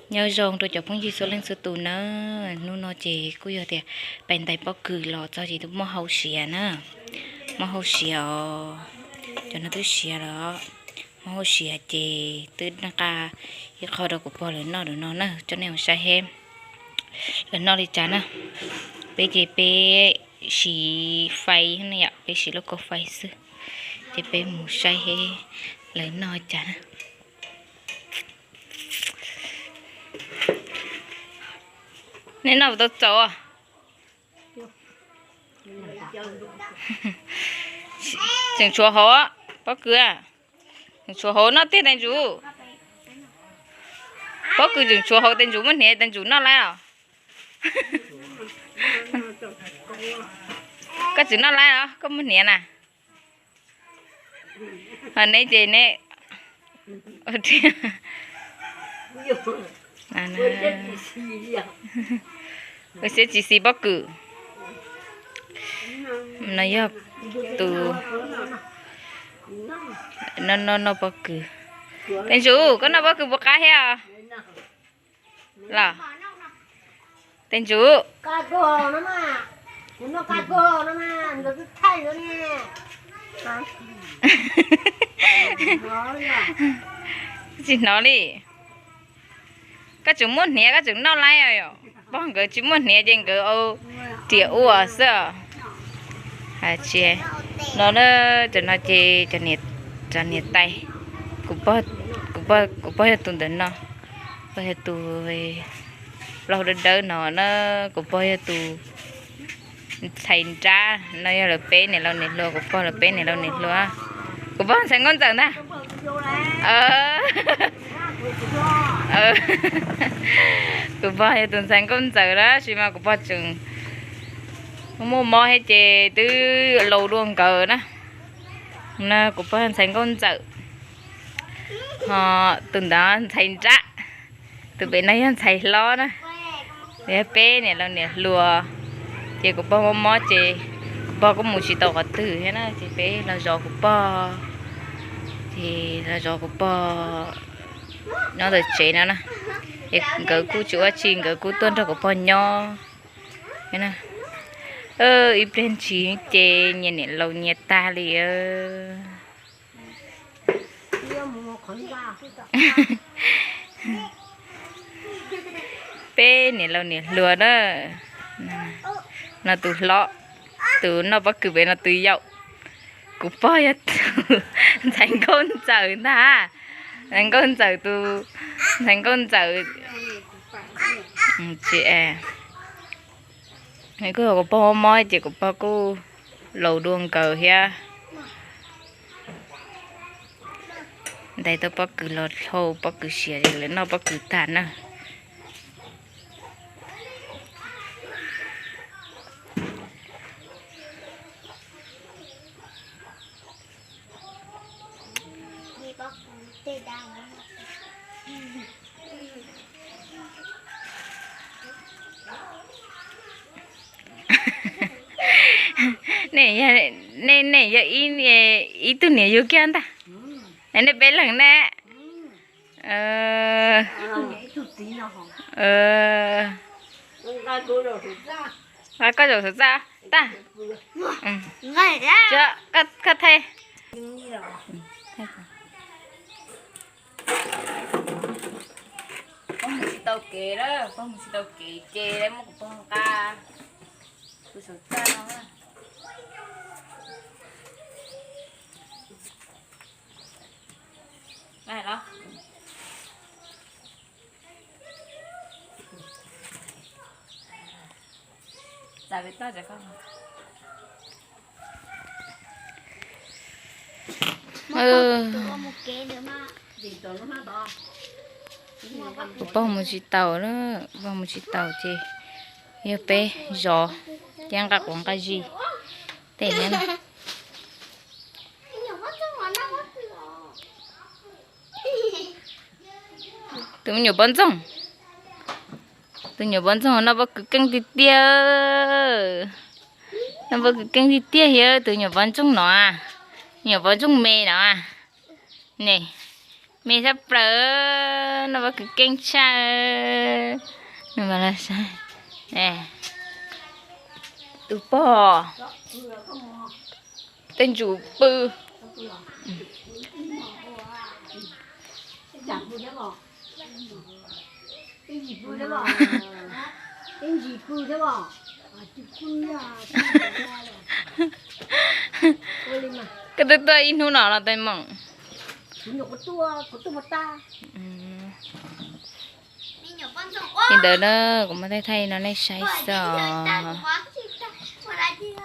Nyob zoo rau cov phooj ywg txhua leej txhua tus na, hnub no ces kuj yog tias pais ntais pob kws los txog ces twb muaj hauv siav na, muaj hauv siav os, cov no twb siav lawm, muaj hauv siav ces twb nqa ib qho rau kuv pog lawv noj lawm no na, coj nej mus saib seb lawv noj li cas na. Peb ces peb siv fais no yom, peb siv lub kaus fais xwb, ces peb mus saib seb lawv noj cas na. Nej noj puas tau txaus? Tseem tshuav hauv pob kws, tseem tshuav hauv noj tiag tais ntsuv. Pob kws tseem tshuav hauv tais ntsuv, muab hniav tais ntsuv noj laib os. Koj tseem noj laib os, koj muab hniav na. Neb ces neb ua siab tsis xis pob kws. No yog tus, no no no pob kws. Tais ntsuv, koj noj pob kws puas qab thiab os? Los, tais ntsuv. Tsis hnov li. Koj tseem muab hniav, koj tseem noj laib os. Pog nkawd tsis muaj hniav ces nkawd ua riam ua xwb os. Hais tsis, no na, cov no ces cov niam tais, kuv pog yog tus ntawm no, pog yog tus plaub dawb dawb no na, kuv pog yog tus ntxhais nrab no, yog lawv peb niam laus niam hluas, kuv pog lawv peb niam laus niam hluas. Kuv pog ntxhais nkauj ntxawm ntag. Kuv pog yog tus ntxhais nkauj ntxawm tab sis mas kuv pog tseem muaj mob thiab ces twb laus dua nkawd na. Na kuv pog ntxhais nkauj ntxawm, ho tus ntawd ntxhais nrab, tus pem no yog ntxhais hlob na. Yog peb niam laus niam hluas, ces kuv pog mob mob ces kuv pog kuj mus tsis tau qhov twg thiab na, ces peb los zov kuv pog, ces los zov kuv pog nyob ntawm tsev no na. Es nkawd kuj tsis ua tsi, nkawd kuj tuaj nrog kuv pog nyob. Ib pliag ntshis ces nyias niam laus nyias tag li. Peb niam laus niam hluas na, no tus hlob, tus noj pob kws pem no tus yau. Kuv pog yog tus ntxhais nkauj ntxawm ntag, ntxhais nkauj ntxawm, tus ntxhais nkauj ntxawm. Kuv pog mob mob ces kuv pog kuj laus dua nkawd thiab. Ntais tau pob kws los dhau pob kws siav, lawv noj pob kws tag na. Nej, nej yog ib tug niam yug kiag ntag. Nej peb leeg ne. Nqa koj zaum xaum txaj tag. Koj thaij. Pog mus tsis tau kev lawm, pog mus tsis tau kev ces muab kuv pog nqa kuv xaum txaj no. Kuv pog mus tsis taus lawm, pog mus tsis taus ces yog peb zov thiab nqa quav nqa zis tej na. Tus me nyuam pov ntxoog, tus nyuam pov ntxoog noj pob kws keej tiag tiag, noj pob kws keej tiag tiag thiab tus nyuam pov ntxoog no, nyuam pov ntxoog me no. Ne, Me sab plaws, no mas kwv keej tshaj. No mas los saib. Tus pog, tej ntsum pw. Koj twb tuaj ib hnub no los tais moom. Li ntawd na, kuv muab thaij thaij no nej saib xwb os.